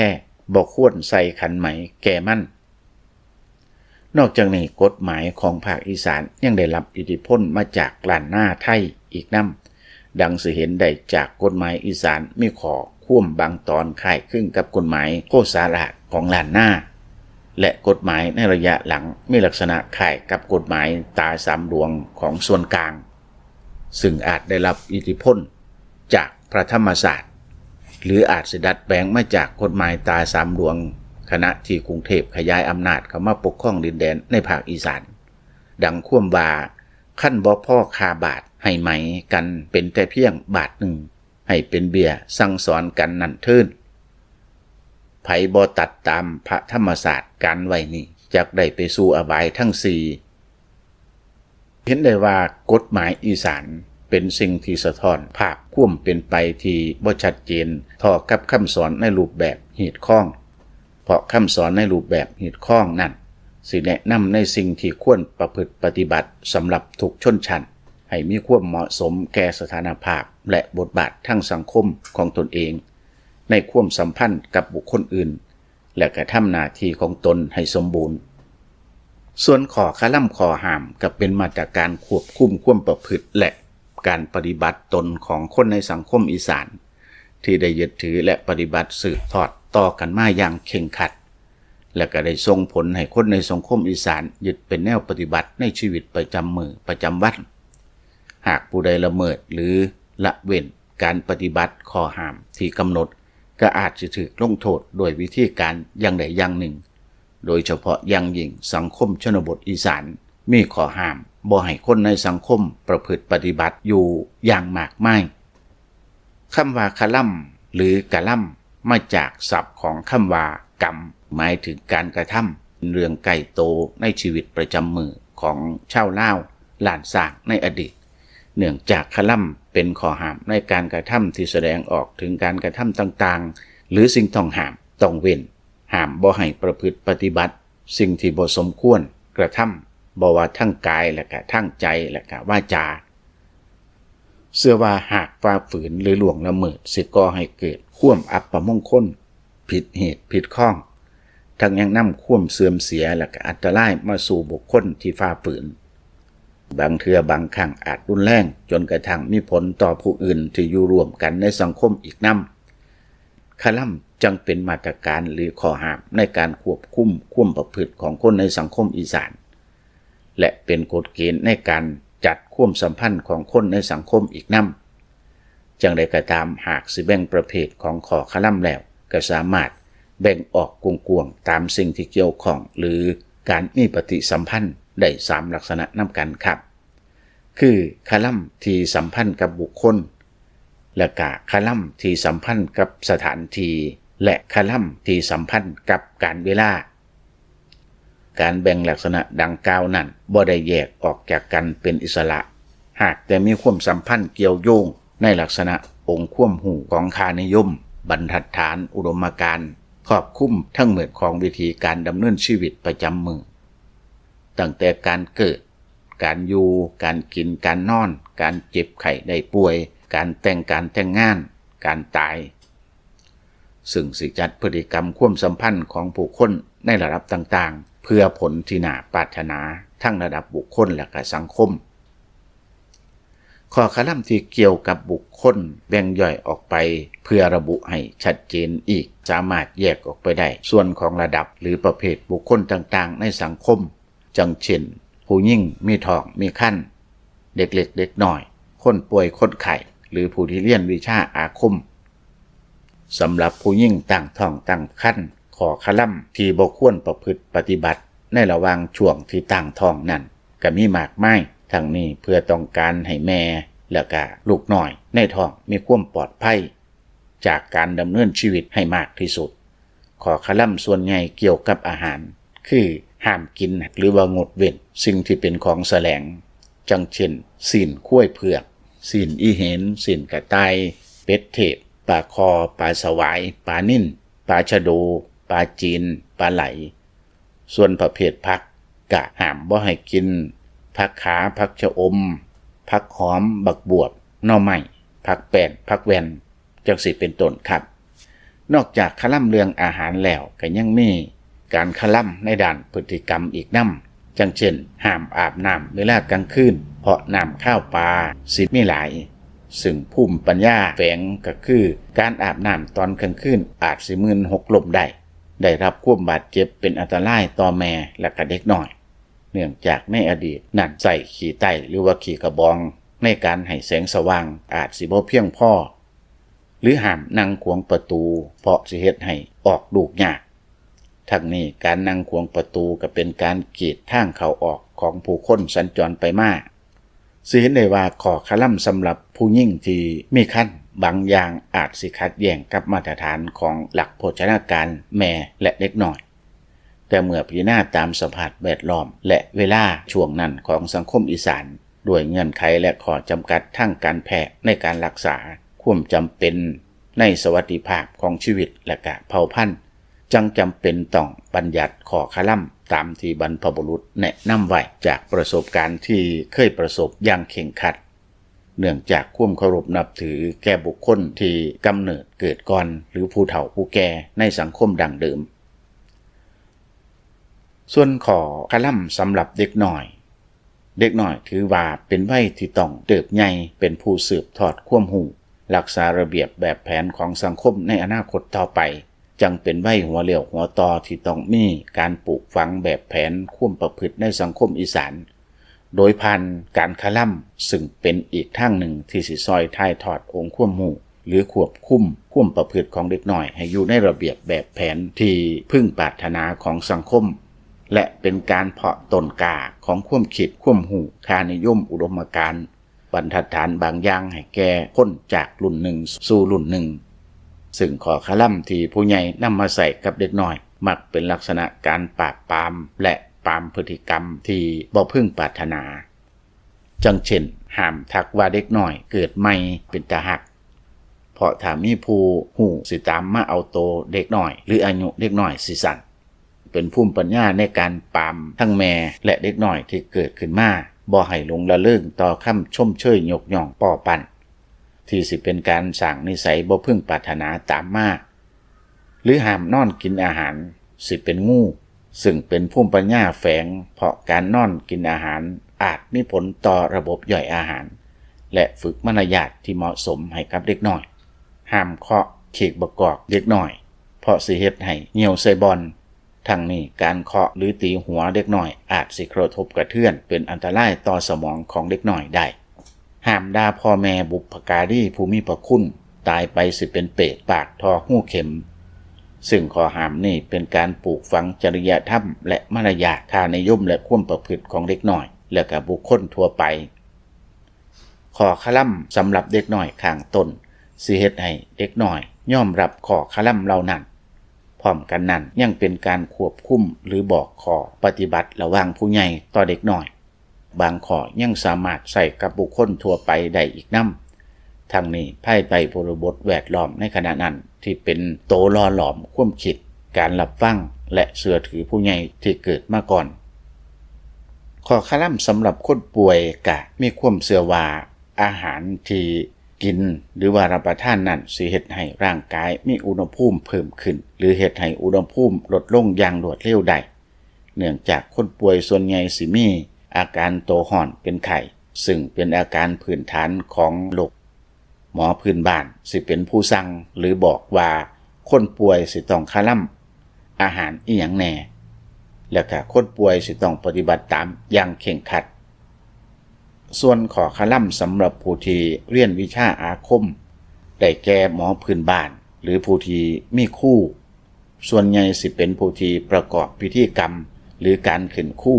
ບໍ່ຄວນໃສ່ຂັນໄໝແກ່ມັນ. ນອກຈາກນີ້ ກົດໝາຍຂອງພາກອີສານຍັງໄດ້ຮັບອິດທິພົນມາຈາກລ້ານນາໄທອີກນຳ, ດັ່ງຊິເຫັນໄດ້ຈາກກົດໝາຍອີສານມີຂໍ້ຄວາມບາງຕອນຄ້າຍຄືງກັບກົດໝາຍໂຄສາລາດຂອງລ້ານນາ ແລະ ກົດໝາຍໃນໄລຍະຫຼັງມີລັກສະນະຄ້າຍກັບກົດໝາຍຕາສາມດວງຂອງສ່ວນກາງ, ຊຶ່ງອາດໄດ້ຮັບອິດທິພົນຈາກພະທຳມະຊາດ ຫຼື ອາດຊິດັດແປງມາຈາກກົດໝາຍຕາສາມດວງ ຂະນະທີ່ກຸງເທບຂະຫຍາຍອຳນາດເຂົ້າມາປົກຄອງດິນແດນໃນພາກອີສານ, ດັ່ງຄວາມວ່າ ຄັນບໍ່ພໍຄ່າບາດໃຫ້ໄໝກັນເປັນແຕ່ພຽງບາດໜຶ່ງ ໃຫ້ເປັນເບ້ຍສັ່ງສອນກັນນັ້ນເທີ້ນ. ໃຜບໍ່ຕັດຕາມພະທຳມະຊາດການໄວ້ນີ້ ຈັກໄດ້ໄປສູ່ອະບາຍທັງສີ່. ເຫັນໄດ້ວ່າກົດໝາຍອີສານເປັນສິ່ງທີ່ສະທ້ອນພາບຄວາມເປັນໄປທີ່ບໍ່ຊັດເຈນທໍ່ກັບຄຳສອນໃນຮູບແບບຮີດຄອງ. ເພາະຄຳສອນໃນຮູບແບບຮີດຄອງນັ້ນ ຊິແນະນຳໃນສິ່ງທີ່ຄວນປະພຶດປະຕິບັດສຳລັບທຸກຊົນຊັ້ນ ໃຫ້ມີຄວາມເໝາະສົມແກ່ສະຖານະພາບ ແລະ ບົດບາດທາງສັງຄົມຂອງຕົນເອງ ໃນຄວາມສຳພັນກັບບຸກຄົນອື່ນ ແລະ ກະທຳໜ້າທີ່ຂອງຕົນໃຫ້ສົມບູນ. ສ່ວນຂໍ້ຄະລຳຂໍ້ຫ້າມ ກໍເປັນມາດຕະການຄວບຄຸມຄວາມປະພຶດ ແລະ ການປະຕິບັດຕົນຂອງຄົນໃນສັງຄົມອີສານ ທີ່ໄດ້ຍຶດຖື ແລະ ປະຕິບັດສືບທອດຕໍ່ກັນມາຢ່າງເຄັ່ງຄັດ ແລະ ກໍໄດ້ສົ່ງຜົນໃຫ້ຄົນໃນສັງຄົມອີສານຍຶດເປັນແນວປະຕິບັດໃນຊີວິດປະຈຳມື້ປະຈຳວັນ, ຫາກຜູ້ໃດລະເມີດ ຫຼື ລະເວັ້ນການປະຕິບັດຂໍ້ຫ້າມທີ່ກຳນົດ ກໍອາດຈະຖືກລົງໂທດດ້ວຍວິທີການຢ່າງໃດຢ່າງໜຶ່ງ, ໂດຍສະເພາະຢ່າງຍິ່ງສັງຄົມຊົນນະບົດອີສານ ມີຂໍ້ຫ້າມບໍ່ໃຫ້ຄົນໃນສັງຄົມປະພຶດປະຕິບັດຢູ່ຢ່າງມາກມາຍ. ຄຳວ່າຄະລຳ ຫຼື ກະລຳ ມາຈາກສັບຂອງຄຳວ່າ ກຳ ໝາຍເຖິງການກະທຳ ເປັນເລື່ອງໃກ້ໂຕໃນຊີວິດປະຈຳມື້ຂອງຊາວລາວລ້ານຊ້າງໃນອະດີດ, ເນື່ອງຈາກຄະລຳເປັນຂໍ້ຫ້າມໃນການກະທຳທີ່ສະແດງອອກເຖິງການກະທຳຕ່າງໆ ຫຼື ສິ່ງຕ້ອງຫ້າມ, ຕ້ອງເວັ້ນ, ຫ້າມບໍ່ໃຫ້ປະພຶດປະຕິບັດສິ່ງທີ່ບໍ່ສົມຄວນກະທຳ, ບໍ່ວ່າທາງກາຍ ແລະກະທາງໃຈ ແລະກະວາຈາ. ເຊື່ອວ່າຫາກຝ່າຝືນ ຫຼື ລ່ວງລະເມີດ ຊິກໍ່ໃຫ້ເກີດຄວາມອັບປະມົງຄົນ, ຜິດຮີດຜິດຄອງ, ທັງຍັງນຳຄວາມເສື່ອມເສຍ ແລະກະອັນຕະລາຍມາສູ່ບຸກຄົນທີ່ຝ່າຝືນ. ບາງເທື່ອບາງຄັ້ງອາດຮຸນແຮງຈົນກະທັ່ງມີຜົນຕໍ່ຜູ້ອື່ນທີ່ຢູ່ຮ່ວມກັນໃນສັງຄົມອີກນຳ. ຄະລຳຈັ່ງເປັນມາດຕະການ ຫຼື ຂໍ້ຫ້າມໃນການຄວບຄຸມຄວາມປະພຶດຂອງຄົນໃນສັງຄົມອີສານ ແລະ ເປັນກົດເກນໃນການຈັດຄວາມສຳພັນຂອງຄົນໃນສັງຄົມອີກນຳ. ຈັ່ງໃດກໍຕາມ, ຫາກຊິແບ່ງປະເພດຂອງຂໍ້ຄະລຳແລ້ວ, ກໍສາມາດແບ່ງອອກກວ້າງໆຕາມສິ່ງທີ່ກ່ຽວຂ້ອງ ຫຼື ການມີປະຕິສຳພັນໄດ້ສາມລັກສະນະນຳກັນຄັບ. ຄືຄະລຳທີ່ສຳພັນກັບບຸກຄົນ, ແລະກະຄະລຳທີ່ສຳພັນກັບສະຖານທີ່ ແລະ ຄະລຳທີ່ສຳພັນກັບການເວລາ. ການແບ່ງລັກສະນະດັ່ງກ່າວນັ້ນບໍ່ໄດ້ແຍກອອກຈາກກັນເປັນອິດສະຫຼະ, ຫາກແຕ່ມີຄວາມສຳພັນກ່ຽວໂຍງໃນລັກສະນະອົງຄວາມຮູ້ຂອງຄ່ານິຍົມ, ບັນທັດຖານ, ອຸດົມມະການ, ຄອບຄຸມທັງໝົດຂອງວິທີການດຳເນີນຊີວິດປະຈຳມື້, ຕັ້ງແຕ່ການເກີດ, ການຢູ່, ການກິນ, ການນອນ, ການເຈັບໄຂ້ໄດ້ປ່ວຍ, ການແຕ່ງ, ການແຕ່ງງານ, ການຕາຍ, ຊຶ່ງຊິຈັດພຶດຕິກຳຄວາມສຳພັນຂອງຜູ້ຄົນໃນລະດັບຕ່າງໆ ເພື່ອຜົນທີ່ໜ້າປາດຖະໜາທັງລະດັບບຸກຄົນ ແລະ ກະສັງຄົມ. ຂໍ້ຄະລຳທີ່ກ່ຽວກັບບຸກຄົນແບ່ງຍ່ອຍອອກໄປເພື່ອລະບຸໃຫ້ຊັດເຈນອີກ, ສາມາດແຍກອອກໄປໄດ້ສ່ວນຂອງລະດັບ ຫຼື ປະເພດບຸກຄົນຕ່າງໆໃນສັງຄົມ, ຈັ່ງເຊັ່ນ ຜູ້ຍິງມີທ້ອງມີຄັນ, ເດັກເລັກເດັກນ້ອຍ, ຄົນປ່ວຍຄົນໄຂ້ ຫຼື ຜູ້ທີ່ຮຽນວິຊາອາຄົມ. ສຳລັບຜູ້ຍິງຕັ້ງທ້ອງຕັ້ງຄັນ, ຂໍ້ຄະລຳທີ່ບໍ່ຄວນປະພຶດປະຕິບັດໃນລະຫວ່າງຊ່ວງທີ່ຕັ້ງທ້ອງນັ້ນກໍມີມາກມາຍ, ທັງນີ້ເພື່ອຕ້ອງການໃຫ້ແມ່ ແລະ ກະລູກນ້ອຍໃນທ້ອງມີຄວາມປອດໄພຈາກການດຳເນີນຊີວິດໃຫ້ມາກທີ່ສຸດ. ຂໍ້ຄະລຳສ່ວນໃຫຍ່ກ່ຽວກັບອາຫານ ຄືຫ້າມກິນ ຫຼືວ່າງົດເວັ້ນສິ່ງທີ່ເປັນຂອງສະແຫຼງ, ຈັ່ງເຊັ່ນ ຊີ້ນຄວາຍເຜືອກ, ຊີ້ນອີເຫັນ, ຊີ້ນກະຕ່າຍ, ເປັດເທດ, ປາຄໍ່, ປາສະຫວາຍ, ປານິນ, ປາຊະໂດ, ປາຈີນ, ປາໄຫຼ. ສ່ວນປະເພດຜັກ ກະຫ້າມບໍ່ໃຫ້ກິນຜັກຂາ, ຜັກຊະອົມ, ຜັກຫອມ, ບັກບວບ, ໜໍ່ໄມ້, ຜັກແປ້ນ, ຜັກແວ່ນ ຈັ່ງຊີ້ເປັນຕົ້ນຄັບ. ນອກຈາກຄະລຳເລື່ອງອາຫານແລ້ວ, ກໍຍັງມີການຄະລຳໃນດ້ານພຶດຕິກຳອີກນຳ, ຈັ່ງເຊັ່ນ ຫ້າມອາບນ້ຳເວລາກາງຄືນ ເພາະນ້ຳຄາວປາຊິມີຫຼາຍ, ຊຶ່ງພູມປັນຍາແຝງກໍຄື ການອາບນ້ຳຕອນກາງຄືນອາດຊິມື່ນຫົກລົ້ມໄດ້, ໄດ້ຮັບຄວາມບາດເຈັບເປັນອັນຕະລາຍຕໍ່ແມ່ ແລະ ກະເດັກນ້ອຍ, ເນື່ອງຈາກໃນອະດີດນັ້ນໃຊ້ຂີ້ໄຕ້ ຫຼືວ່າຂີ້ກະບອງໃນການໃຫ້ແສງສະຫວ່າງອາດຊິບໍ່ພຽງພໍ. ຫຼື ຫ້າມນັ່ງຂວາງປະຕູ ເພາະຊິເຮັດໃຫ້ອອກລູກຍາກ. ທັງນີ້, ການນັ່ງຂວາງປະຕູກໍເປັນການກີດທາງເຂົ້າອອກຂອງຜູ້ຄົນສັນຈອນໄປມາ. ຊິເຫັນໄດ້ວ່າຂໍ້ຄະລຳສຳລັບຜູ້ຍິງທີ່ມີຄັນບາງຢ່າງອາດຊິຂັດແຍ້ງກັບມາດຕະຖານຂອງຫຼັກໂພຊະນາການແມ່ ແລະ ເດັກນ້ອຍ. ແຕ່ເມື່ອພິຈາລະນາຕາມສະພາບແວດລ້ອມ ແລະ ເວລາຊ່ວງນັ້ນຂອງສັງຄົມອີສານ, ດ້ວຍເງື່ອນໄຂ ແລະ ຂໍ້ຈຳກັດທາງການແພດໃນການລັກສາຄວາມຈຳເປັນໃນສະຫວັດດີພາບຂອງຊີວິດ ແລະ ກະເຜົ່າພັນ, ຈັ່ງຈຳເປັນຕ້ອງບັນຍັດຂໍ້ຄະລຳຕາມທີ່ບັນພະບຸລຸດແນະນຳໄວ້ຈາກປະສົບການທີ່ເຄີຍປະສົບຢ່າງເຄັ່ງຄັດ. ເນື່ອງຈາກຄວາມເຄົາລົບນັບຖືແກ່ບຸກຄົນທີ່ກຳເນີດເກີດກ່ອນ ຫຼື ຜູ້ເຖົ້າຜູ້ແກ່ໃນສັງຄົມດັ້ງເດີມ. ສ່ວນຂໍ້ຄະລຳສຳລັບເດັກນ້ອຍ, ເດັກນ້ອຍຖືວ່າເປັນໄວທີ່ຕ້ອງເຕີບໃຫຍ່ເປັນຜູ້ສືບທອດຄວາມຮູ້, ຮັກສາລະບຽບແບບແຜນຂອງສັງຄົມໃນອະນາຄົດຕໍ່ໄປ, ຈັ່ງເປັນໄວຫົວລ້ຽວຫົວຕໍ່ທີ່ຕ້ອງມີການປູກຝັງແບບແຜນຄວາມປະພຶດໃນສັງຄົມອີສານ ໂດຍຜ່ານການຄະລຳ, ຊຶ່ງເປັນອີກທາງໜຶ່ງທີ່ຊິຊ່ອຍຖ່າຍທອດອົງຄວາມຮູ້ ຫຼື ຄວບຄຸມຄວາມປະພຶດຂອງເດັກນ້ອຍໃຫ້ຢູ່ໃນລະບຽບແບບແຜນທີ່ເພິ່ງປາດຖະໜາຂອງສັງຄົມ ແລະ ເປັນການເພາະຕົ້ນກ້າຂອງຄວາມຄິດ, ຄວາມຮູ້, ຄ່ານິຍົມ, ອຸດົມມະການ, ບັນທັດຖານບາງຢ່າງໃຫ້ແກ່ຄົນຈາກລຸ້ນໜຶ່ງສູ່ລຸ້ນໜຶ່ງ. ຊຶ່ງຂໍ້ຄະລຳທີ່ຜູ້ໃຫຍ່ນຳມາໃຊ້ກັບເດັກນ້ອຍ ມັກເປັນລັກສະນະການປາບປາມ ແລະ ປາມພຶດຕິກຳທີ່ບໍ່ເພິ່ງປາດຖະໜາ. ຈັ່ງເຊັ່ນ ຫ້າມທັກວ່າເດັກນ້ອຍເກີດໃໝ່ເປັນຕາຮັກ, ເພາະຖ້າມີຜູ້ຮູ້ຊິຕາມມາເອົາໂຕເດັກນ້ອຍ ຫຼື ອາຍຸເດັກນ້ອຍຊິສັ້ນ. ເປັນພູມປັນຍາໃນການປາມທັງແມ່ ແລະ ເດັກນ້ອຍທີ່ເກີດຂຶ້ນມາ ບໍ່ໃຫ້ຫຼົງລະເລີງຕໍ່ຄຳຊົມເຊີຍຍົກຍ້ອງປ້ອປັ້ນ ທີ່ຊິເປັນການສ້າງນິໄສບໍ່ເພິ່ງປາດຖະໜາຕາມມາ. ຫຼື ຫ້າມນອນກິນອາຫານ ຊິເປັນງູ, ຊຶ່ງເປັນພູມປັນຍາແຝງ ເພາະການນອນກິນອາຫານອາດມີຜົນຕໍ່ລະບົບຍ່ອຍອາຫານ ແລະ ຝຶກມາລະຍາດທີ່ເໝາະສົມໃຫ້ກັບເດັກນ້ອຍ. ຫ້າມເຄາະຂີກບັກກອກເດັກນ້ອຍ ເພາະຊິເຮັດໃຫ້ຍ່ຽວໃສ່ບ່ອນ. ທັງນີ້ ການເຄາະ ຫຼື ຕີຫົວເດັກນ້ອຍອາດຊິກະທົບກະເທືອນ ເປັນອັນຕະລາຍຕໍ່ສະໝອງຂອງເດັກນ້ອຍໄດ້. ຫ້າມດ່າພໍ່ແມ່ບຸບພະກາລີຜູ້ມີພະຄຸນ, ຕາຍໄປຊິເປັນເປດປາກທໍ່ຮູເຂັມ. ຊຶ່ງຂໍ້ຫ້າມນີ້ເປັນການປູກຝັງຈະລິຍະທຳ ແລະ ມາລະຍາດ, ຄ່ານິຍົມ ແລະ ຄວາມປະພຶດຂອງເດັກນ້ອຍ ແລະ ກະບຸກຄົນທົ່ວໄປ. ຂໍ້ຄະລຳສຳລັບເດັກນ້ອຍຂ້າງຕົ້ນ ຊິເຮັດໃຫ້ເດັກນ້ອຍຍອມຮັບຂໍ້ຄະລຳເຫຼົ່ານັ້ນ. ພ້ອມກັນນັ້ນ ຍັງເປັນການຄວບຄຸມ ຫຼື ບອກຂໍ້ປະຕິບັດລະຫວ່າງຜູ້ໃຫຍ່ຕໍ່ເດັກນ້ອຍ. ບາງຂໍ້ຍັງສາມາດໃຊ້ກັບບຸກຄົນທົ່ວໄປໄດ້ອີກນຳ. ທັງນີ້ ພາຍໃຕ້ບໍລິບົດແວດລ້ອມໃນຂະນະນັ້ນ ທີ່ເປັນໂຕຫຼໍ່ຫຼອມຄວາມຄິດ, ການຮັບຟັງ ແລະ ເຊື່ອຖືຜູ້ໃຫຍ່ທີ່ເກີດມາກ່ອນ. ຂໍ້ຄະລຳສຳລັບຄົນປ່ວຍກະມີຄວາມເຊື່ອວ່າ ອາຫານທີ່ກິນ ຫຼືວ່າຮັບປະທານນັ້ນ ຊິເຮັດໃຫ້ຮ່າງກາຍມີອຸນຫະພູມເພີ່ມຂຶ້ນ ຫຼືເຮັດໃຫ້ອຸນຫະພູມລົດລົງຢ່າງລວດເລັວໄດ້. ເນື່ອງຈາກຄົນປ່ວຍສ່ວນໃຫຍ່ຊິມີອາການໂຕຮ້ອນເປັນໄຂ້, ຊຶ່ງເປັນອາການພື້ນຖານຂອງໂລກ. ໝໍພື້ນບ້ານຊິເປັນຜູ້ສັ່ງ ຫຼື ບອກວ່າຄົນປ່ວຍຊິຕ້ອງຄະລຳອາຫານອີ່ຫຍັງແດ່ ແລະ ກະຄົນປ່ວຍຊິຕ້ອງປະຕິບັດຕາມຢ່າງເຄັ່ງຄັດ. ສ່ວນຂໍ້ຄະລຳສຳລັບຜູ້ທີ່ຮຽນວິຊາອາຄົມ ໄດ້ແກ່ໝໍພື້ນບ້ານ ຫຼື ຜູ້ທີ່ມີຄູ, ສ່ວນໃຫຍ່ຊິເປັນຜູ້ທີ່ປະກອບພິທີກຳ ຫຼື ການຂຶ້ນຄູ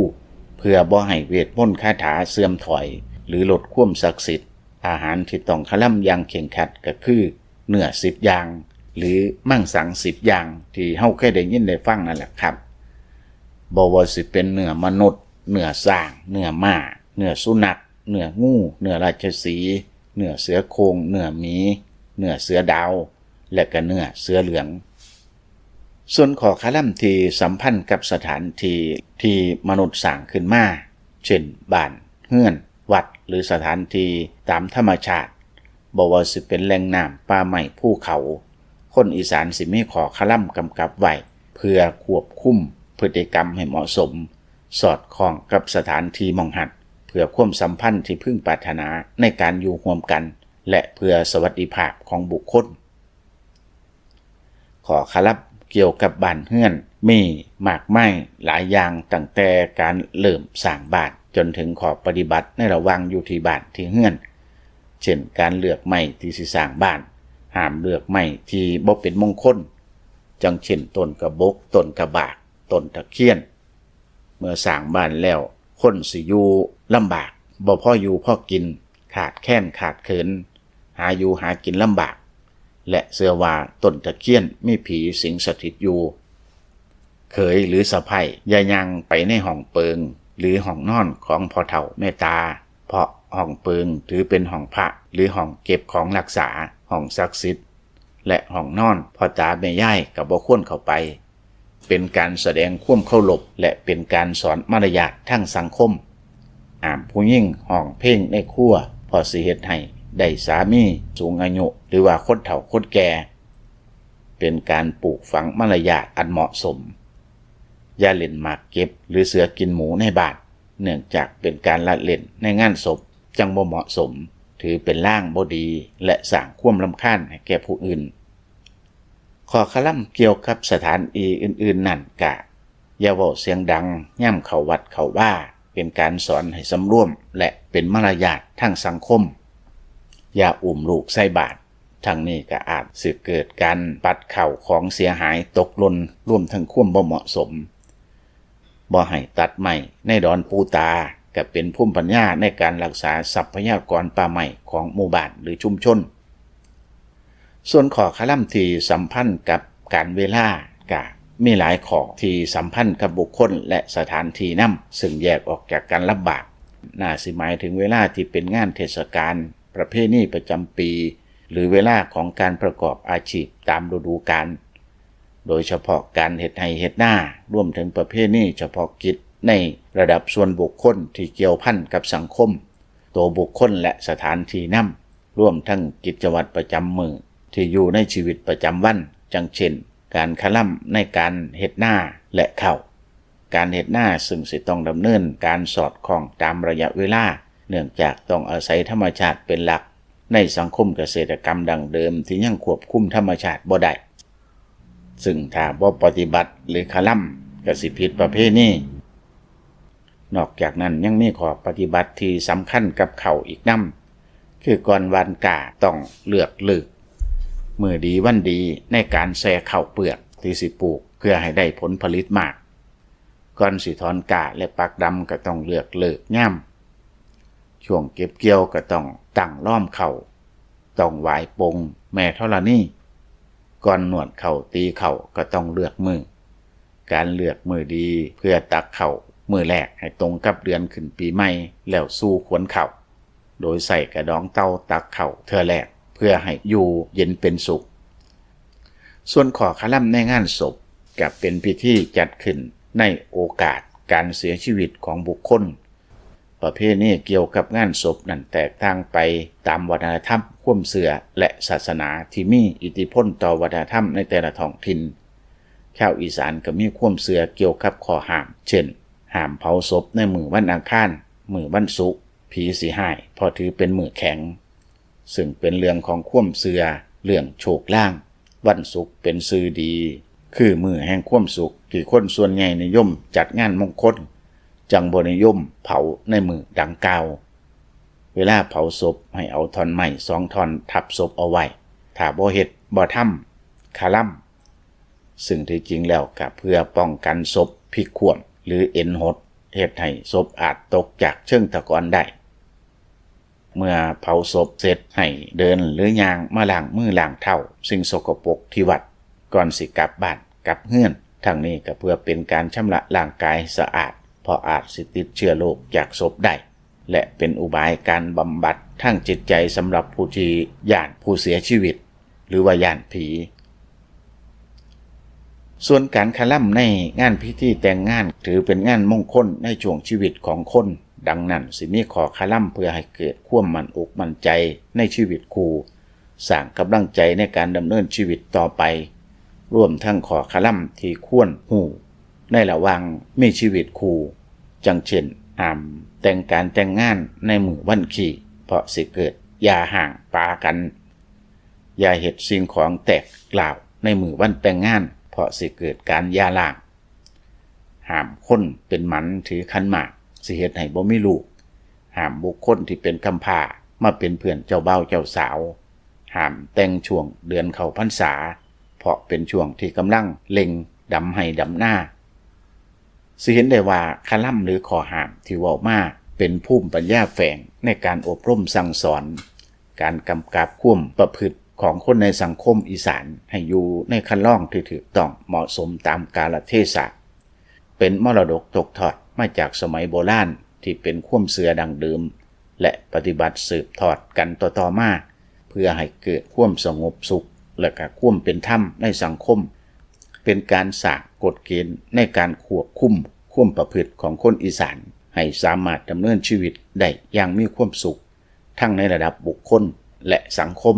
ເພື່ອບໍ່ໃຫ້ເວດມົນຄາຖາເສື່ອມຖອຍ ຫຼື ລົດຄວາມສັກສິດ. ອາຫານທີ່ຕ້ອງຄະລຳຢ່າງເຄັ່ງຄັດກະຄື ເນື້ອສິບຢ່າງ ຫຼື ມັງສັງສິບຢ່າງ ທີ່ເຮົາເຄີຍໄດ້ຍິນໄດ້ຟັງນັ້ນແຫຼະຄັບ. ບໍ່ວ່າຊິເປັນເນື້ອມະນຸດ, ເນື້ອຊ້າງ, ເນື້ອມ້າ, ເນື້ອສຸນັກ, ເນື້ອງູ, ເນື້ອລາຊະສີ, ເນື້ອເສືອໂຄ່ງ, ເນື້ອໝີ, ເນື້ອເສືອດາວ ແລະ ກະເນື້ອເສືອເຫຼືອງ. ສ່ວນຂໍ້ຄະລຳທີ່ສຳພັນກັບສະຖານທີ່ທີ່ມະນຸດສ້າງຂຶ້ນມາ ເຊັ່ນ ບ້ານເຮືອນ, ວັດ ຫຼື ສະຖານທີ່ຕາມທຳມະຊາດ, ບໍ່ວ່າຊິເປັນແຫຼ່ງນ້ຳ, ປ່າໄມ້, ພູເຂົາ, ຄົນອີສານຊິມີຂໍ້ຄະລຳກຳກັບໄວ້ ເພື່ອຄວບຄຸມພຶດຕິກຳໃຫ້ເໝາະສົມ, ສອດຄ່ອງກັບສະຖານທີ່ໝ່ອງຫັ້ນ, ເພື່ອຄວາມສຳພັນທີ່ເພິ່ງປາດຖະໜາໃນການຢູ່ຮ່ວມກັນ ແລະ ເພື່ອສະຫວັດດີພາບຂອງບຸກຄົນ. ຂໍ້ຄະລຳກ່ຽວກັບບ້ານເຮືອນມີມາກມາຍຫຼາຍຢ່າງ, ຕັ້ງແຕ່ການເລີ່ມສ້າງບ້ານ ຈົນເຖິງຂໍ້ປະຕິບັດໃນລະຫວ່າງຢູ່ທີ່ບ້ານທີ່ເຮືອນ, ເຊັ່ນ ການເລືອກໄມ້ທີ່ຊິສ້າງບ້ານ, ຫ້າມເລືອກໄມ້ທີ່ບໍ່ເປັນມົງຄົນ, ຈັ່ງເຊັ່ນ ຕົ້ນກະບົກ, ຕົ້ນກະບາກ, ຕົ້ນຕະຄຽນ. ເມື່ອສ້າງບ້ານແລ້ວ ຄົນຊິຢູ່ລຳບາກ, ບໍ່ພໍຢູ່ພໍກິນ, ຂາດແຄນຂາດເຂີນ, ຫາຢູ່ຫາກິນລຳບາກ ແລະ ເຊື່ອວ່າຕົ້ນຕະຄຽນມີຜີສິງສະຖິດຢູ່. ເຂີຍ ຫຼື ສະໃພ້ ຢ່າຍ່າງໄປໃນຫ້ອງເປິງ ຫຼື ຫ້ອງນອນຂອງພໍ່ເຖົ້າແມ່ຕາ, ເພາະຫ້ອງເປິງຖືເປັນຫ້ອງພະ ຫຼື ຫ້ອງເກັບຂອງລັກສາ, ຫ້ອງສັກສິດ ແລະ ຫ້ອງນອນພໍ່ຕາແມ່ຍາຍກໍບໍ່ຄວນເຂົ້າໄປ. ເປັນການສະແດງຄວາມເຄົາລົບ ແລະ ເປັນການສອນມາລະຍາດທາງສັງຄົມ. ຫ້າມຜູ້ຍິງຮ້ອງເພງໃນຄົວ ເພາະຊິເຮັດໃຫ້ໄດ້ສາມີສູງອາຍຸ ຫຼືວ່າຄົນເຖົ້າຄົນແກ່. ເປັນການປູກຝັງມາລະຍາດອັນເໝາະສົມ. ຢ່າຫຼິ້ນໝາກເກັບ ຫຼື ເສືອກິນໝູໃນບ້ານ, ເນື່ອງຈາກເປັນການລະເລ່ນໃນງານສົບ, ຈັ່ງບໍ່ເໝາະສົມ, ຖືເປັນລາງບໍ່ດີ ແລະ ສ້າງຄວາມລຳຄານໃຫ້ແກ່ຜູ້ອື່ນ. ຂໍ້ຄະລຳກ່ຽວກັບສະຖານທີ່ອື່ນໆນັ້ນກະ ຢ່າເວົ້າສຽງດັງຍາມເຂົ້າວັດເຂົ້າວາ, ເປັນການສອນໃຫ້ສຳລວມ ແລະ ເປັນມາລະຍາດທາງສັງຄົມ. ຢ່າອຸ້ມລູກໃສ່ບາດ, ທັງນີ້ກະອາດຊິເກີດການປັດເຂົ້າຂອງເສຍຫາຍຕົກຫຼົ່ນ, ລວມທັງຄວາມບໍ່ເໝາະສົມ. ບໍ່ໃຫ້ຕັດໄມ້ໃນດອນປູຕາ ກະເປັນພູມປັນຍາໃນການຮັກສາຊັບພະຍາກອນປ່າໄມ້ຂອງໝູ່ບ້ານ ຫຼື ຊຸມຊົນ. ສ່ວນຂໍ້ຄະລຳທີ່ສຳພັນກັບການເວລາ ກະມີຫຼາຍຂໍ້ທີ່ສຳພັນກັບບຸກຄົນ ແລະ ສະຖານທີ່ນຳ, ເຊິ່ງແຍກອອກຈາກກັນລຳບາກ. ໜ້າຊິໝາຍເຖິງເວລາທີ່ເປັນງານເທດສະການ, ປະເພນີປະຈຳປີ ຫຼື ເວລາຂອງການປະກອບອາຊີບຕາມລະດູການ, ໂດຍສະເພາະການເຮັດໄຮ່ເຮັດນາ, ລວມເຖິງປະເພນີສະເພາະກິດໃນລະດັບສ່ວນບຸກຄົນທີ່ກ່ຽວພັນກັບສັງຄົມ, ໂຕບຸກຄົນ ແລະ ສະຖານທີ່ນຳ, ລວມທັງກິດຈະວັດປະຈຳມື້ທີ່ຢູ່ໃນຊີວິດປະຈຳວັນ, ຈັ່ງເຊັ່ນ ການຄະລຳໃນການເຮັດນາ ແລະ ເຂົ້າ. ການເຮັດນາເຊິ່ງຊິຕ້ອງດຳເນີນການສອດຄ່ອງຕາມໄລຍະເວລາ, ເນື່ອງຈາກຕ້ອງອາໄສທຳມະຊາດເປັນຫຼັກ ໃນສັງຄົມກະເສດຕະກຳດັ້ງເດີມທີ່ຍັງຄວບຄຸມທຳມະຊາດບໍ່ໄດ້, ເຊິ່ງຖ້າບໍ່ປະຕິບັດ ຫຼື ຄະລຳ ກະຊິຜິດປະເພນີ. ນອກຈາກນັ້ນຍັງມີຂໍ້ປະຕິບັດທີ່ສຳຄັນກັບເຂົ້າອີກນຳ, ຄືກ່ອນຫວ່ານກ້າຕ້ອງເລືອກເລີກ, ມື້ດີວັນດີໃນການແຊ່ເຂົ້າເປືອກທີ່ຊິປູກເພື່ອໃຫ້ໄດ້ຜົນຜະລິດມາກ. ກ່ອນຊິຖອນກ້າ ແລະ ປັກດຳກໍຕ້ອງເລືອກເລີກຍາມ, ຊ່ວງເກັບກ່ຽວກໍຕ້ອງຕັ້ງລ້ອມເຂົ້າ, ຕ້ອງຫວາຍປົງແມ່ທໍລະນີ, ກ່ອນນວດເຂົ້າຕີເຂົ້າກໍຕ້ອງເລືອກມື້. ການເລືອກມື້ດີເພື່ອຕັກເຂົ້າມື້ແລກໃຫ້ຕົງກັບເດືອນຂຶ້ນປີໃໝ່ ແລ້ວສູ່ຂວນເຂົ້າ ໂດຍໃຊ້ກະດອງເຕົາຕັກເຂົ້າເທື່ອແລກ ເພື່ອໃຫ້ຢູ່ເຢັນເປັນສຸກ. ສ່ວນຂໍ້ຄະລຳໃນງານສົບ ກະເປັນພິທີຈັດຂຶ້ນໃນໂອກາດການເສຍຊີວິດຂອງບຸກຄົນ. ປະເພນີກ່ຽວກັບງານສົບນັ້ນແຕກຕ່າງໄປຕາມວັດທະນະທຳ, ຄວາມເຊື່ອ ແລະ ສາສະໜາທີ່ມີອິດທິພົນຕໍ່ວັດທະນະທຳໃນແຕ່ລະທ້ອງຖິ່ນ. ຊາວອີສານກໍມີຄວາມເຊື່ອກ່ຽວກັບຂໍ້ຫ້າມ ເຊັ່ນ ຫ້າມເຜົາສົບໃນມື້ວັນອັງຄານ, ມື້ວັນສຸກ, ຜີຊິຮ້າຍ ເພາະຖືເປັນມື້ແຂງ, ເຊິ່ງເປັນເລື່ອງຂອງຄວາມເຊື່ອເລື່ອງໂຊກລາງ. ວັນສຸກເປັນຊື່ດີ ຄືມື້ແຫ່ງຄວາມສຸກ ທີ່ຄົນສ່ວນໃຫຍ່ນິຍົມຈັດງານມົງຄົນ, ຈັ່ງບໍ່ນິຍົມເຜົາໃນມື້ດັ່ງກ່າວ. ເວລາເຜົາສົບໃຫ້ເອົາທ່ອນໄມ້ສອງທ່ອນທັບສົບເອົາໄວ້, ຖ້າບໍ່ເຮັດ ບໍ່ທຳ ຄະລຳ, ເຊິ່ງທີ່ຈິງແລ້ວກະເພື່ອປ້ອງກັນສົບພິກຂວ້ຳ ຫຼື ເອັນຫົດ ເຮັດໃຫ້ສົບອາດຕົກຈາກເຊີງຕະກອນໄດ້. ເມື່ອເຜົາສົບເສັດ ໃຫ້ເດີນ ຫຼື ຍ່າງມາລ້າງມືລ້າງເທົ້າສິ່ງສົກກະປົກທີ່ວັດ ກ່ອນຊິກັບບ້ານກັບເຮືອນ. ທັງນີ້ກໍເພື່ອເປັນການຊຳລະຮ່າງກາຍໃຫ້ສະອາດ, ເພາະອາດຊິຕິດເຊື້ອໂລກຈາກສົບໄດ້ ແລະ ເປັນອຸບາຍການບຳບັດທາງຈິດໃຈສຳລັບຜູ້ທີ່ຢ້ານຜູ້ເສຍຊີວິດ ຫຼືວ່າຢ້ານຜີ. ສ່ວນການຄະລຳໃນງານພິທີແຕ່ງງານ ຖືເປັນງານມົງຄົນໃນຊ່ວງຊີວິດຂອງຄົນ, ດັ່ງນັ້ນ ຊິມີຂໍ້ຄະລຳເພື່ອໃຫ້ເກີດຄວາມໝັ້ນອົກໝັ້ນໃຈໃນຊີວິດຄູ່, ສ້າງກຳລັງໃຈໃນການດຳເນີນຊີວິດຕໍ່ໄປ, ລວມທັງຂໍ້ຄະລຳທີ່ຄວນຮູ້ໃນລະຫວ່າງມີຊີວິດຄູ່, ຈັ່ງເຊັ່ນ ຫ້າມແຕ່ງການແຕ່ງງານໃນມື້ວັນຂີ້ ເພາະຊິເກີດຢ່າຮ້າງປາກັນ. ຢ່າເຮັດສິ່ງຂອງແຕກລ້າວໃນມື້ວັນແຕ່ງງານ ເພາະຊິເກີດການຢ່າລ້າງ. ຫ້າມຄົນເປັນໝັນຖືຂັນໝາກ ຊິເຮັດໃຫ້ບໍ່ມີລູກ. ຫ້າມບຸກຄົນທີ່ເປັນກຳພ້າມາເປັນເພື່ອນເຈົ້າບ່າວເຈົ້າສາວ. ຫ້າມແຕ່ງຊ່ວງເດືອນເຂົ້າພັນສາ ເພາະເປັນຊ່ວງທີ່ກຳລັງເລັ່ງດຳໄຮ່ດຳນາ. ຊິເຫັນໄດ້ວ່າຄະລຳ ຫຼື ຂໍ້ຫ້າມທີ່ເວົ້າມາ ເປັນພູມປັນຍາແຝງໃນການອົບຮົມສັ່ງສອນ, ການກຳກັບຄວາມປະພຶດຂອງຄົນໃນສັງຄົມອີສານ ໃຫ້ຢູ່ໃນຄັນລອງທີ່ຖືກຕ້ອງເໝາະສົມຕາມກາລະເທສະ, ເປັນມໍລະດົກຕົກທອດມາຈາກສະໄໝໂບລານທີ່ເປັນຄວາມເຊື່ອດັ້ງເດີມ ແລະ ປະຕິບັດສືບທອດກັນຕໍ່ໆມາ ເພື່ອໃຫ້ເກີດຄວາມສະຫງົບສຸກ ແລະ ກະຄວາມເປັນທຳໃນສັງຄົມ, ເປັນການສ້າງກົດເກນໃນການຄວບຄຸມຄວາມປະພຶດຂອງຄົນອີສານ ໃຫ້ສາມາດດຳເນີນຊີວິດໄດ້ຢ່າງມີຄວາມສຸກ ທັງໃນລະດັບບຸກຄົນ ແລະ ສັງຄົມ.